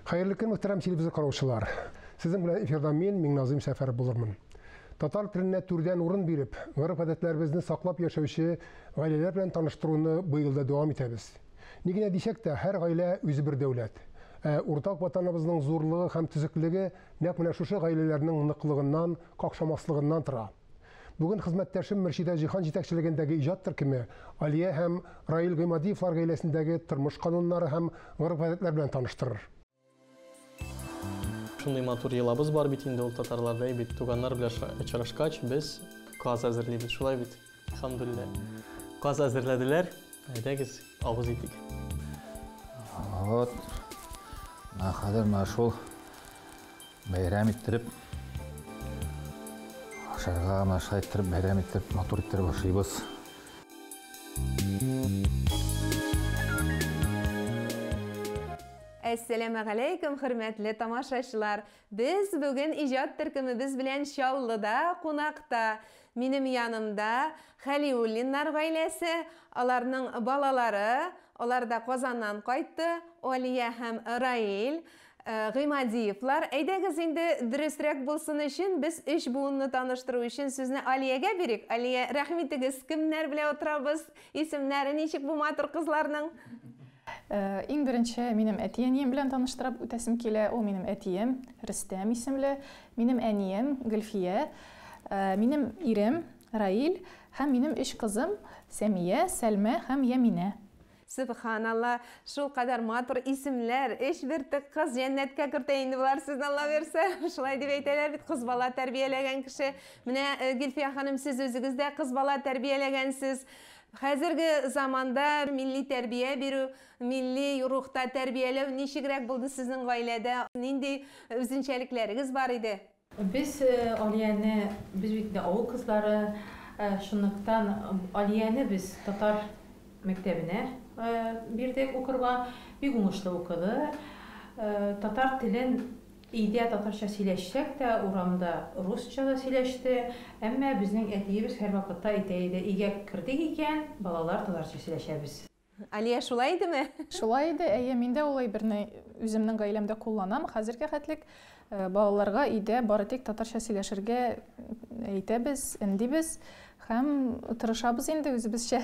Хәерле көн, мөхтәрәм телевизор караучылар. Сезнең белән эфирда мин, Миңназыйм Сәфәров булырмын. Татар теленә түрдән урын биреп, гореф-гадәтләребезне саклап яшәүче гаиләләр белән таныштыруны быел да дәвам итәбез. Ни генә дисәк тә, һәр гаилә үзе бер дәүләт. Ә уртак ватаныбызның зурлыгы һәм төзеклеге нәкъ менә шушы гаиләләрнең ныклыгыннан, какшамаслыгыннан тора. Бүген хезмәттәшем Мөршидә Җиһан җитәкчелегендәге иҗат төркеме Алия һәм Раил Гыймадиевлар гаиләсендәге тормыш кануннары һәм гореф-гадәтләр белән таныштырыр. Шундый матур йолабыз бар бит инде ул татарларда, бит туганнар белән очрашкач, без каз әзерлибез, шулай бит? Әлхәмдүлилләһ. Каз әзерләделәр. Әйдәгез, авыз итик. Вот. Менә хәзер менә шул бәйрәм иттереп ашарга менә шулай иттереп бәйрәм иттереп матур иттереп ашыйбыз. Әссәламегаләйкүм, хөрмәтле тамашачылар! Без бүген иҗат төркемебез белән Чаллыда кунакта. Минем янымда Хәлиуллиннар гаиләсе, аларның балалары, алар да Казаннан кайтты, Алия һәм Раил Гыймадиевлар. Әйдәгез инде, дөресрәк булсын өчен, без өч буынны таныштыру өчен сүзне Алиягә бирик. Алия, рәхим итегез, кемнәр белән утырабыз, исемнәре ничек бу матур кызларның? Иң беренче минем әти-әнием белән таныштырып үтәсем килә. Ул минем әтием, Рөстәм исемле, минем әнием, Гөлфия, минем ирем, Раил һәм минем өч кызым, Сәмия, Сәлмә һәм Яминә. Сөбханалла, шулкадәр матур исемнәр, өч бөртек кыз җәннәткә кертә инде болар сезне, Алла бирсә. Шулай дип әйтәләр бит, кыз бала тәрбияләгән кеше. Менә, Гөлфия ханым, сез үзегез дә кыз бала тәрбияләгәнсез. Хәзерге заманда милли тәрбия бирү, милли рухта тәрбияләү ничегрәк булды сезнең гаиләдә? Нинди үзенчәлекләрегез бар иде? Без Алияне, без бит инде авыл кызлары, шунлыктан Алияне без татар мәктәбенә бирдек укырга. Бик уңышлы укыды. Татар телен өйдә татарча сөйләшсәк тә, урамда русча да сөйләште. Әмма безнең әтиебез һәрвакытта әйтә иде, өйгә кердек икән, балалар татарча сөйләшәбез. Алия, шулай идеме? Шулай иде, әйе, мин дә ул әйберне үземнең гаиләмдә кулланам. Хәзергә хәтлек балаларга өйдә бары тик татарча сөйләшергә әйтәбез, өндибез һәм тырышабыз инде үзебезчә.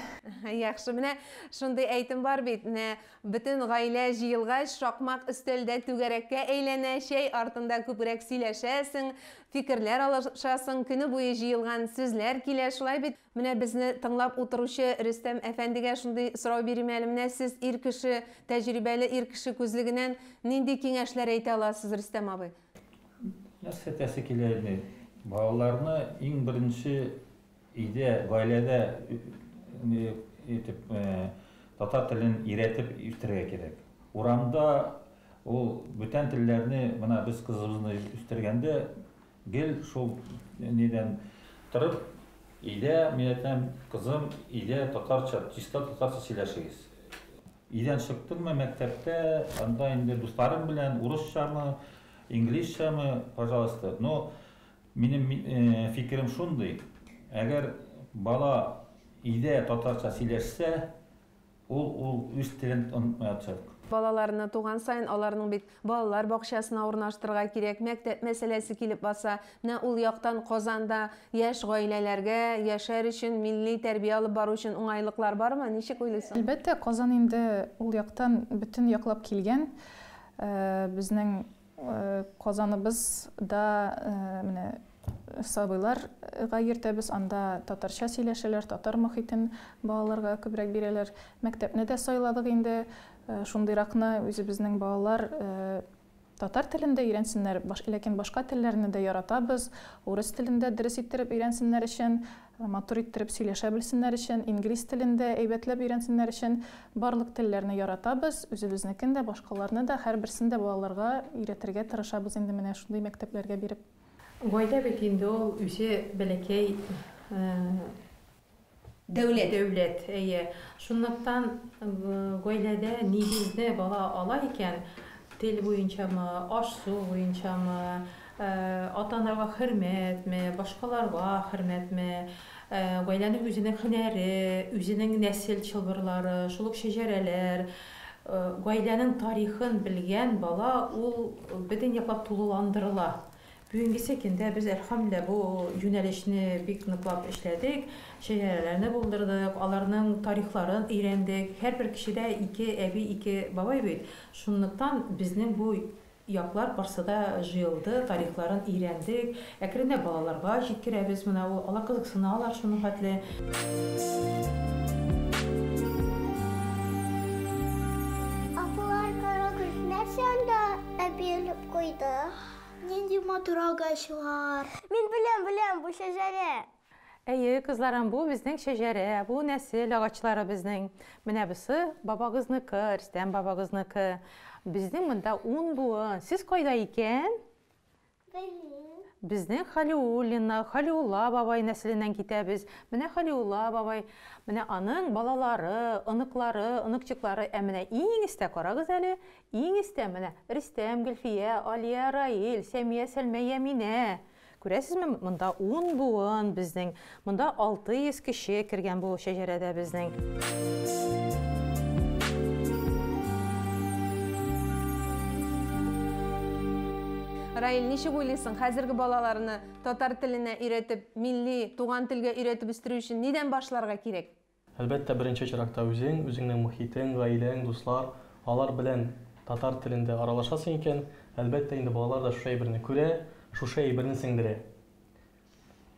Яхшы, менә шундый әйтем бар бит, менә бөтен гаилә җыелгач, шакмак өстәлдә түгәрәккә әйләнә, чәй артында күбрәк сөйләшәсең, фикерләр алышасың, көне буе җыелган сүзләр килә, шулай бит? Менә безне тыңлап утыручы Рөстәм әфәндегә шундый сорау бирим әле, менә сез ир кеше, тәҗрибәле ир кеше күзлегеннән нинди киңәшләр әйтә аласыз, Рөстәм абый? Нәрсә әйтәсе килә инде? Балаларны иң беренче өйдә, гаиләдә итеп татар телен өйрәтеп үстерергә кирәк. Урамда ул бүтән телләрне, менә без кызыбызны үстергәндә, гел шул нидән торып, өйдә, мин әйтәм, кызым, өйдә татарча, чиста татарча сөйләшегез. Өйдән чыктыңмы, мәктәптә, анда инде дусларың белән урысчамы, инглизчәме, пожалуйста. Но минем фикерем шундый, әгәр бала өйдә татарча сөйләшсә, ул үз телен онытмаячак. Балаларны туган саен аларның бит балалар бакчасына урнаштырырга кирәк, мәктәп мәсьәләсе килеп баса. Менә ул яктан Казанда яшь гаиләләргә яшәр өчен, милли тәрбия алып бару өчен уңайлыклар бармы? Ничек уйлыйсың? Әлбәттә, Казан инде ул яктан бөтен яклап килгән. Безнең Казаныбызда менә сабыйларга йөртәбез, анда татарча сөйләшәләр, татар мохитен балаларга күбрәк бирәләр. Мәктәпне дә сайладык инде, шундыйракны үзебезнең балалар татар телен дә өйрәнсеннәр, ләкин башка телләрне дә яратабыз, урыс телен дә дөрес иттереп өйрәнсеннәр өчен, матур иттереп сөйләшә белсеннәр өчен, инглиз телен дә әйбәтләп өйрәнсеннәр өчен барлык телләрне яратабыз, үзебезнекен дә, башкаларны да, һәрберсен дә балаларга өйрәтергә тырышабыз инде менә шундый мәктәпләргә биреп. Гаилә бит инде ул үзе бәләкәй Дәүләт. Дәүләт, әйе. Шунлыктан гаиләдә нигезне бала ала икән, тел буенчамы, аш-су буенчамы, ата-анага хөрмәтме, башкаларга хөрмәтме, гаиләнең үзенең һөнәре, үзенең нәсел чылбырлары, шул ук шәҗәрәләр. Гаиләнең тарихын белгән бала ул бөтен яклап тулыландырыла. Бүгенгесе көндә без, әлхәмдүлилләһ, бу юнәлешне бик ныклап эшләдек, шәҗәрәләрне булдырдык, аларның тарихларын өйрәндек. Һәрбер кешедә ике әби, ике бабай бит. Шунлыктан безнең бу яклар барсы да җыелды, тарихларын өйрәндек. Әкренләп балаларга җиткерәбез менә ул, алар кызыксыналар шуның хәтле. Апалар, карагыз, нәрсә анда әби элеп куйды? Нинди матур агачлар. Мин беләм, беләм, бу шәҗәрә. Әйе, кызларым, бу безнең шәҗәрә, бу нәсел агачлары безнең. Менә бусы бабагызныкы, Рөстәм бабагызныкы. Безнең монда 10 буын. Сез кайда икән? Белмим. Безнең Халиуллина, Халиулла бабай нәселеннән китәбез. Менә Халиулла бабай, менә аның балалары, оныклары, оныкчыклары. Ә менә иң өстә карагыз әле, иң өстә менә Рөстәм, Гөлфия, Алия, Раил, Сәмия, Сәлмә, Яминә. Күрәсезме, монда 10 буын безнең. Монда 600 кеше кергән бу шәҗәрәдә безнең. Раил, ничек уйлыйсың, хәзерге балаларны татар теленә өйрәтеп, милли туган телгә өйрәтеп үстерү өчен нидән башларга кирәк? Әлбәттә, беренче чиратта үзең, үзеңнең мохитең, гаиләң, дуслар, алар белән татар телендә аралашасың икән, әлбәттә инде балалар да шушы әйберне күрә, шушы әйберне сеңдерә.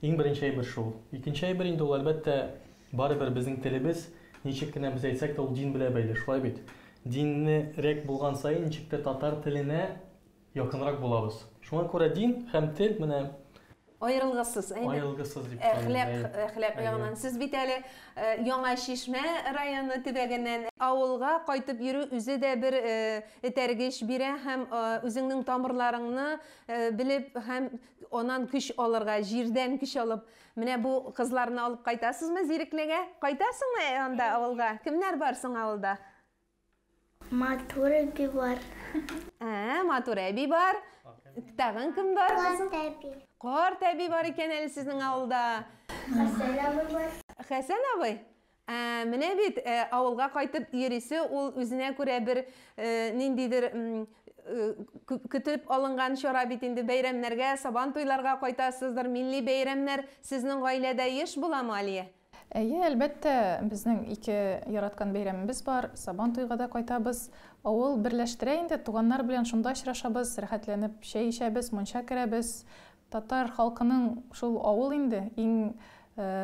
Иң беренче әйбер шул. Икенче әйбер инде ул, әлбәттә, барыбер безнең телебез, ничек кенә без әйтсәк тә, ул дин белән бәйле, шулай бит. Диннерәк булган саен ничек тә татар теленә якынрак булабыз. Шуңа күрә дин һәм тел менә аерылгысыз, әйме? Аерылгысыз дип Әхлак, саныйм. Әхлак ягыннан. Сез бит әле Яңа Чишмә районы төбәгеннән. Авылга кайтып йөрү үзе дә бер этәргеч бирә һәм үзеңнең тамырларыңны белеп һәм аннан көч алырга, җирдән көч алып. Менә бу кызларны алып кайтасызмы Зиреклегә? Кайтасыңмы анда авылга? Кемнәр бар соң авылда? Матур әби бар. Матур әби бар. Тагын кем бар? Карт әби. Карт әби бар икән әле сезнең авылда. Хәсән абый бар. Хәсән абый? Менә бит авылга кайтып йөрисе, ул үзенә күрә бер ниндидер көтеп алынган чара бит инде. Бәйрәмнәргә, сабан туйларга кайтасыздыр, милли бәйрәмнәр сезнең гаиләдә еш буламы, Алия? Әйе, әлбәттә, безнең ике яраткан бәйрәмебез бар. Сабан туйга да кайтабыз. Авыл берләштерә инде, туганнар белән шунда очрашабыз, рәхәтләнеп чәй эчәбез, мунча керәбез. Татар халкының шул авыл инде иң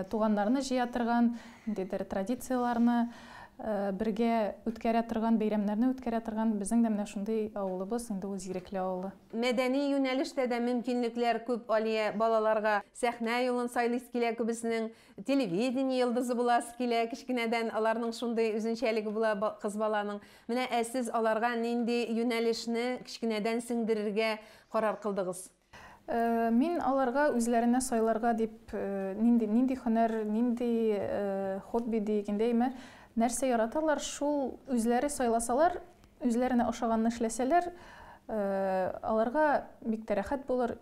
туганнарны җыя торган, ниндидер традицияләрне бергә үткәрә торган, бәйрәмнәрне үткәрә торган безнең дә менә шундый авылыбыз, инде ул Зирекле авылы. Мәдәни юнәлештә дә мөмкинлекләр күп, Алия, балаларга сәхнә юлын сайлыйсы килә күбесенең, телевидение йолдызы буласы килә, кечкенәдән аларның шундый үзенчәлеге була кыз баланың. Менә ә сез аларга нинди юнәлешне кечкенәдән сеңдерергә карар кылдыгыз? Мин аларга үзләренә сайларга дип, нинди һөнәр, нинди хобби дигәндәйме, нәрсә яраталар, шул үзләре сайласалар, үзләренә ошаганны эшләсәләр, аларга бик тә рәхәт булыр,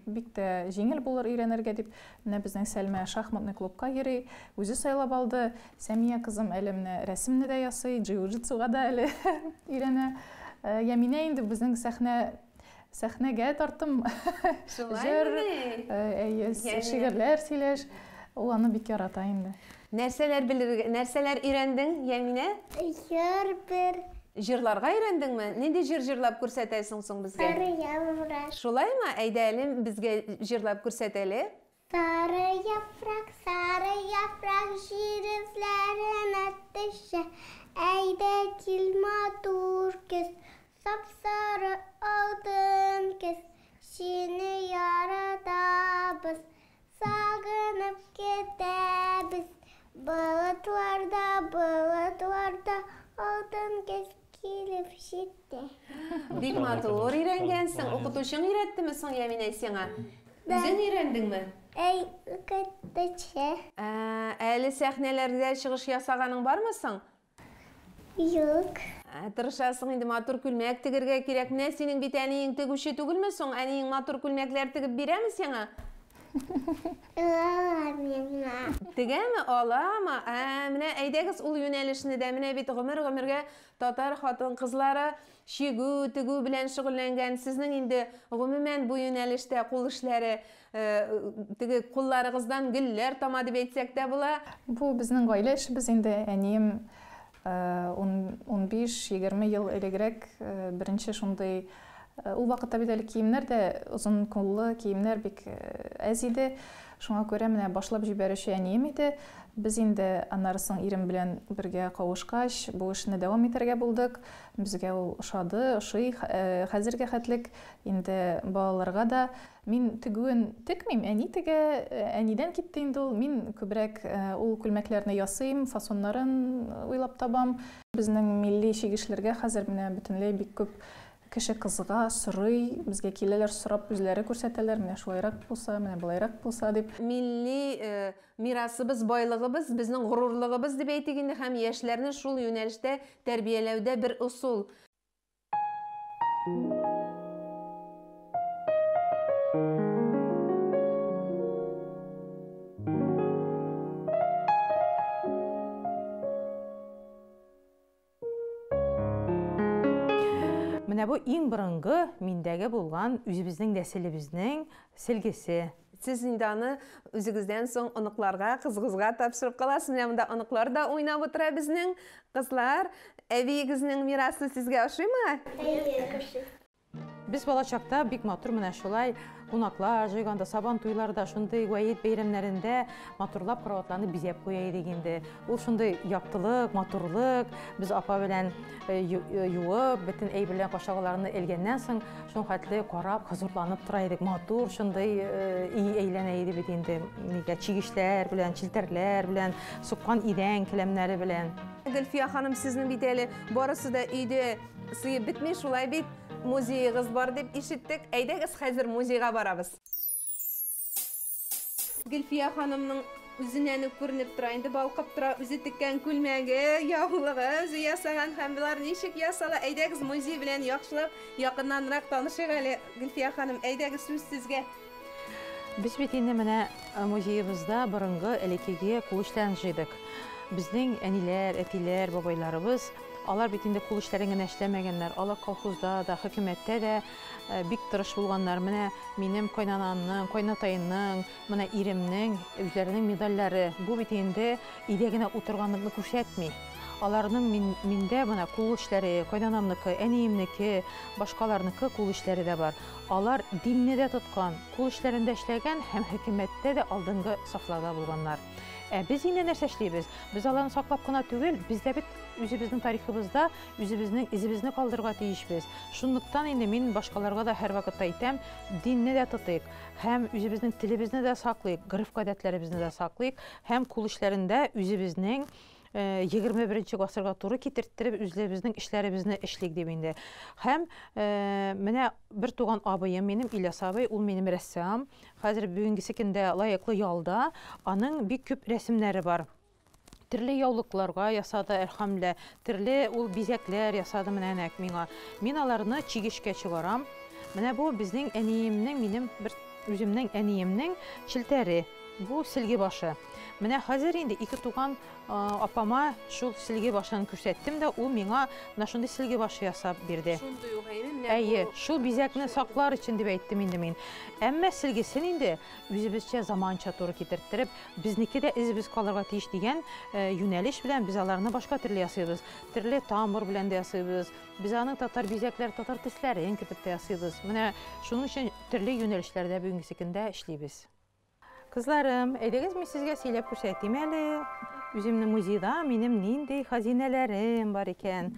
бик тә җиңел булыр өйрәнергә дип. Менә безнең Сәлмә шахматный клубка йөри, үзе сайлап алды. Сәмия кызым әле менә рәсемне дә ясый, джиу-джитсуга да әле өйрәнә. Яминә инде безнең сәхнәгә тарттым. Җыр, әйе, шигырьләр сөйләш. Ул аны бик ярата инде. Нәрсәләр белергә, нәрсәләр өйрәндең, Яминә? Җыр бер. Җырларга өйрәндеңме? Нинди җыр җырлап күрсәтәсең соң безгә? Сары яфрак. Шулаймы? Әйдә әле безгә җырлап күрсәт әле. Сары яфрак, сары яфрак җир эзләренә төшә. Әйдә кил матур көз, сап-сары алтын көз. Сине яратабыз, сагынып кетәбез. Болытларда, болытларда алтын көз килеп җитте. Бик матур өйрәнгәнсең. Укытучың өйрәттеме соң, Яминә, сиңа? Үзең өйрәндеңме? Әй, укытучы. Әле сәхнәләрдә чыгыш ясаганың бармы соң? Юк. Тырышасың инде, матур күлмәк тегергә кирәк. Менә синең бит әниең тегүче түгелме соң? Әниең матур күлмәкләр тегеп бирәме сиңа? Алалар миңа. Тегәме, аламы? Ә, менә әйдәгез ул юнәлешне дә. Менә бит гомер-гомергә татар хатын-кызлары чигү, тегү белән шөгыльләнгән. Сезнең инде гомумән бу юнәлештә кул эшләре, теге кулларыгыздан гөлләр тама дип әйтсәк тә була. Бу безнең гаилә эшебез инде. Әнием 15-20 ел элегрәк беренче шундый, ул вакытта бит әле киемнәр дә, озын куллы киемнәр бик әз иде. Шуңа күрә менә башлап җибәрүче әнием иде. Без инде аннары соң ирем белән бергә кавышкач, бу эшне дәвам итәргә булдык. Безгә ул ошады, ошый хәзергә хәтлек. Инде балаларга да мин тегүен текмим, әни тегә, әнидән китте инде ул. Мин күбрәк ул күлмәкләрне ясыйм, фасоннарын уйлап табам. Безнең милли чигешләргә хәзер менә бөтенләй бик күп кеше кызыга, сорый, безгә киләләр, сорап үзләре күрсәтәләр, менә шулайрак булса, менә былайрак булса дип. Милли мирасыбыз, байлыгыбыз, безнең горурлыгыбыз дип әйтик инде, һәм яшьләрне шул юнәлештә тәрбияләүдә бер ысул. Менә бу иң борынгы миндәге булган үзебезнең нәселебезнең силгесе. Сез инде аны үзегездән соң оныкларга, кызыгызга тапшырып каласыз. Менә монда оныклар да уйнап утыра безнең. Кызлар, әбиегезнең мирасы сезгә ошыймы? Әйе, ошый. Без балачакта бик матур менә шулай кунаклар җыйганда, сабан туйларда, шундый вәет бәйрәмнәрендә матурлап караватларны бизәп куя идек инде. Ул шундый яктылык, матурлык. Без апа белән юып, бөтен әйберләр кашагаларны элгәннән соң, шул хәтле карап, хозурланып тора идек. Матур шундый өй әйләнә иде бит инде. Нигә чигешләр белән, челтәрләр белән, суккан идән келәмнәре белән. Гөлфия ханым, сезнең бит әле барысы да өйдә сыеп бетми, шулай бит? Музейыгыз бар дип ишеттек. Әйдәгез, хәзер музейга барабыз. Гөлфия ханымның үзеннән үк күренеп тора, инде балкып тора, үзе теккән күлмәге, яулыгы, үзе ясаган һәм болар ничек ясала. Әйдәгез, музей белән яхшылап, якыннанрак танышыйк әле, Гөлфия ханым. Әйдәгез, сүз сезгә. Без бит инде менә музеебызда борынгы элеккеге кул эшләрен җыйдык. Безнең әниләр, әтиләр, бабайларыбыз, алар бит инде кул эшләрен генә эшләмәгәннәр. Алар колхозда да, хөкүмәттә дә бик тырыш булганнар. Менә минем кайнанамның, кайнатайымның, менә иремнең үзләренең медальләре. Бу бит инде өйдә генә утырганлыкны күрсәтми. Аларның миндә менә кул эшләре, кайнанамныкы, әниемнеке, башкаларныкы кул эшләре дә бар. Алар динне дә тоткан, кул эшләрендә эшләгән һәм хөкүмәттә дә алдынгы сафларда булганнар. Ә без инде нәрсә эшлибез? Без аларны саклап кына түгел, без дә бит үзебезнең тарихыбызда, үзебезнең изебезне калдырырга тиешбез. Шунлыктан инде мин башкаларга да һәрвакытта әйтәм, динне дә тотыйк, һәм үзебезнең телебезне дә саклыйк, гореф-гадәтләребезне дә саклыйк, һәм кул эшләрендә үзебезнең 21 гасырга туры китертереп үзебезнең эшләребезне эшлик дип инде. Һәм менә бер туган абыем минем, Ильяс абый, ул минем рәссам. Хәзер бүгенгесе көндә лаеклы ялда, аның бик күп рәсемнәре бар. Төрле яулыкларга ясады, әлхәмдүлилләһ, төрле ул бизәкләр ясады менә нәкъ миңа. Мин аларны чигешкә чыгарам. Менә бу безнең әниемнең, минем бер үземнең әниемнең челтәре. Бу силге башы. Менә хәзер инде ике туган апама шул силге башын күрсәттем дә, ул миңа менә шундый силге башы ясап бирде. Шундый ук, әйеме? Менә Әйе, бу шул бизәкне саклар өчен дип әйттем инде мин. Әмма силгесен инде үзебезчә заманча туры китертереп, безнеке дә эзебез калырга тиеш дигән юнәлеш белән без аларны башка төрле ясыйбыз. Төрле тамыр белән дә ясыйбыз. Без аның татар бизәкләр, татар төсләрен кертеп тә ясыйбыз. Менә шуның өчен төрле юнәлешләрдә бүгенге көндә эшлибез. Кызларым, әйдәгез мин сезгә сөйләп күрсәтим әле. Үземнең музейда минем нинди хазинәләрем бар икән.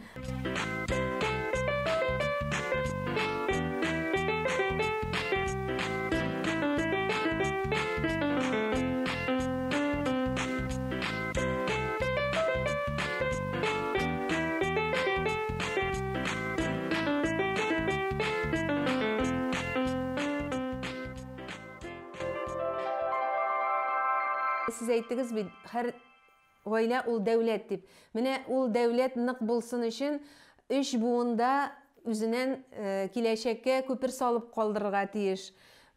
Сез әйттегез бит, һәр гаилә ул дәүләт дип. Менә ул дәүләт нык булсын өчен өч буында үзеннән киләчәккә күпер салып калдырырга тиеш.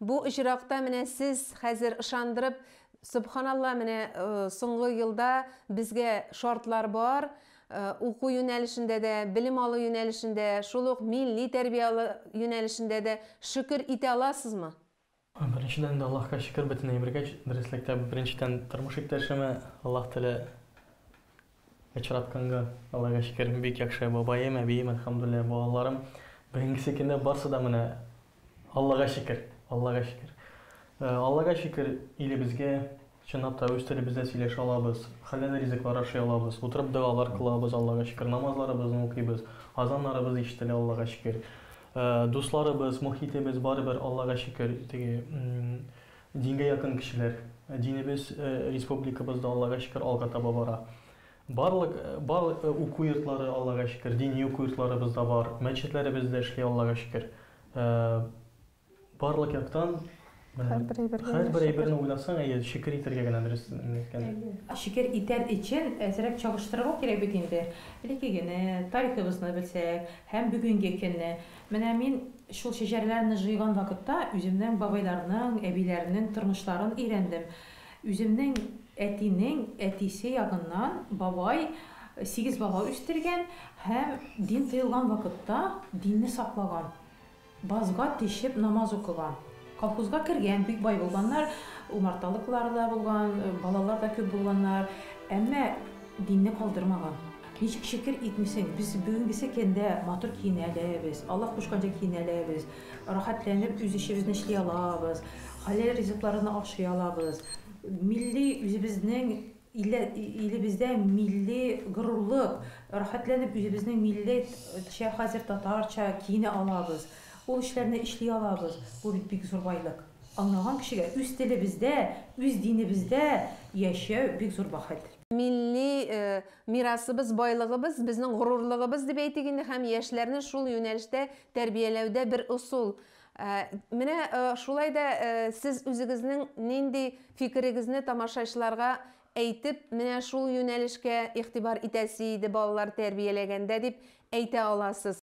Бу очракта менә сез хәзер ышандырып, субханалла, менә соңгы елда безгә шартлар бар, уку юнәлешендә дә, белем алу юнәлешендә, шул ук милли тәрбия алу юнәлешендә дә шөкер итә аласызмы? Беренчедән дә Аллаһка шөкер бөтен әйбергә, дөреслектә беренчедән тормыш иптәшемә Аллаһ Тәгалә очратканга Аллаһка шөкер, бик яхшы бабаем, әбием, әлхәмдүлилләһ, балаларым. Бүгенге көндә барсы да менә Аллаһка шөкер, Аллаһка шөкер. Аллаһка шөкер, илебезгә чынлап та үз телебездә сөйләшә алабыз, хәләл ризыклар ашый алабыз, утырып догалар кылабыз, Аллаһка шөкер, намазларыбызны укыйбыз, азаннарыбыз ишетелә, Аллаһка шөкер. Дусларыбыз, мохитебез барыбер, Аллаһка шөкер, теге дингә якын кешеләр. Динебез республикабызда, Аллаһка шөкер, алга таба бара. Барлык бар уку йортлары, Аллаһка шөкер, дини уку йортларыбыз да бар, мәчетләребез дә эшли, Аллаһка шөкер. Барлык яктан һәрбер әйберне уйласаң, әйе, шөкер итәргә генә дөрес әйткәндә. Шөкер итәр өчен әзрәк чагыштырырга кирәк бит инде. Элеккегене, тарихыбызны белсәк һәм бүгенге көнне. Менә мин шул шәҗәрәләрне җыйган вакытта үземнең бабайларның, әбиләрнең тормышларын өйрәндем. Үземнең әтинең әтисе ягыннан бабай 8 бала үстергән һәм дин тыелган вакытта динне саклаган. Базга төшеп намаз укыган. Колхозга кергән, бик бай булганнар, умарталыклар да булган, балалар да күп булганнар, әмма динне калдырмаган. Ничек шөкер итмисең? Без бүгенгесе көндә матур киенә алабыз, Аллаһ кушканча киенә алабыз, рәхәтләнеп үз эшебезне эшли алабыз, хәләл ризыкларны ашый алабыз. Милли үзебезнең илебездә милли горурлык, рәхәтләнеп үзебезнең милләтчә хәзер татарча киенә алабыз. Ул эшләрне эшли алабыз. Бу бит бик зур байлык. Аңлаган кешегә үз телебездә, үз динебездә яшәү бик зур бәхет. Милли мирасыбыз, байлыгыбыз, безнең горурлыгыбыз дип әйтик инде, һәм яшьләрне шул юнәлештә тәрбияләүдә бер ысул. Менә шулай да сез үзегезнең нинди фикерегезне тамашачыларга әйтеп, менә шул юнәлешкә игътибар итәсе иде балалар тәрбияләгәндә дип әйтә аласыз?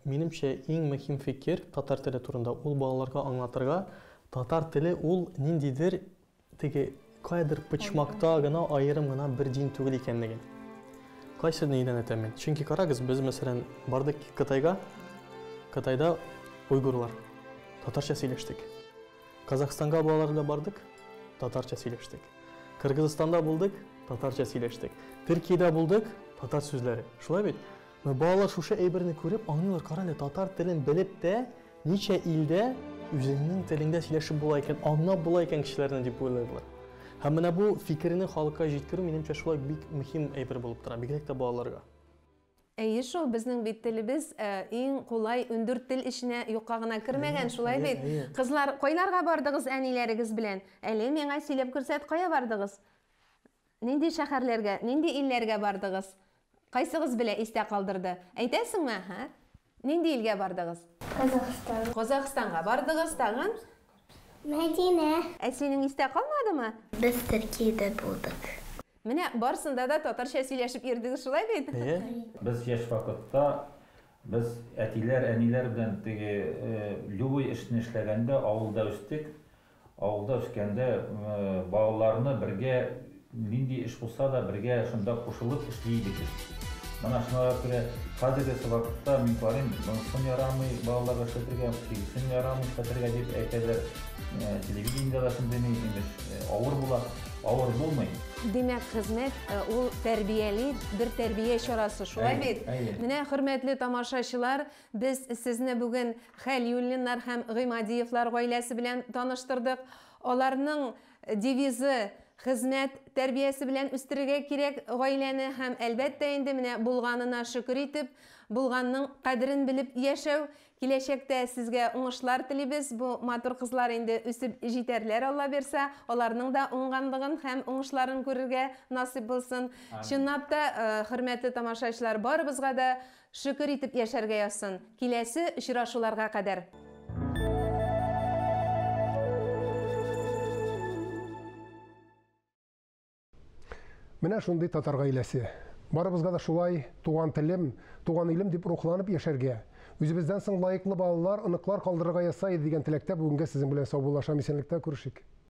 Минемчә, иң мөһим фикер татар теле турында ул балаларга аңлатырга, татар теле ул ниндидер теге кайдыр почмакта гына аерым гына бер дин түгел икәнлеген. Кайсы нидән әйтәм мин? Чөнки карагыз, без мәсәлән бардык Кытайга, Кытайда уйгурлар, татарча сөйләштек. Казахстанга балалар белән бардык, татарча сөйләштек. Кыргызстанда булдык, татарча сөйләштек. Төркиядә булдык, татар сүзләре. Шулай бит? Балалар шушы әйберне күреп аңлыйлар, кара әле, татар телен белеп тә ничә илдә үзеңнең телеңдә сөйләшеп була икән, аңлап була икән кешеләрне дип уйлыйлар. Һәм менә бу фикерне халыкка җиткерү минемчә шулай бик мөһим әйбер булып тора, бигрәк тә балаларга. Әйе шул, безнең бит телебез иң кулай 14 тел эченә юкка гына кермәгән, шулай бит? Кызлар, кайларга бардыгыз әниләрегез белән? Әле миңа сөйләп күрсәт, кая бардыгыз? Нинди шәһәрләргә, нинди илләргә бардыгыз? Кайсыгыз белә истә калдырды? Әйтәсеңме, һа? Нинди илгә бардыгыз? Казахстан. Казахстанга бардыгыз тагын? Мәдинә. Ә синең истә калмадымы? Без Төркиядә булдык. Менә барсында да татарча сөйләшеп йөрдегез, шулай бит? Без яшь вакытта без әтиләр, әниләр белән теге любой эшне эшләгәндә авылда үстек. Авылда үскәндә балаларны бергә нинди эш булса да бергә шунда кушылып эшли идек без. Менә шуңа күрә хәзерге вакытта мин карыйм, монысын ярамый балаларга эшләтергә, тегесен ярамый эшләтергә дип әйтәләр. Телевидениедә дә шундый имеш, авыр була, авыр булмый. Димәк, хезмәт ул тәрбияли, бер тәрбия чарасы, шулай бит? Менә, хөрмәтле тамашачылар, без сезне бүген Хәлиуллиннар һәм Гыймадиевлар гаиләсе белән таныштырдык. Аларның девизы хезмәт тәрбиясе белән үстерергә кирәк гаиләне һәм әлбәттә инде менә булганына шөкер итеп, булганның кадерен белеп яшәү. Киләчәктә сезгә уңышлар телибез. Бу матур кызлар инде үсеп җитәрләр, Алла бирсә, аларның да уңганлыгын һәм уңышларын күрергә насыйп булсын. Чынлап та, хөрмәтле тамашачылар, барыбызга да шөкер итеп яшәргә язсын. Киләсе очрашуларга кадәр. Менә шундый татар гаиләсе. Барыбызга да шулай туган телем, туган илем дип рухланып яшәргә, Үзебездән соң лаеклы балалар, оныклар калдырырга язса иде дигән теләктә бүгенгә сезнең белән саубуллашам. Исәнлектә күрешик.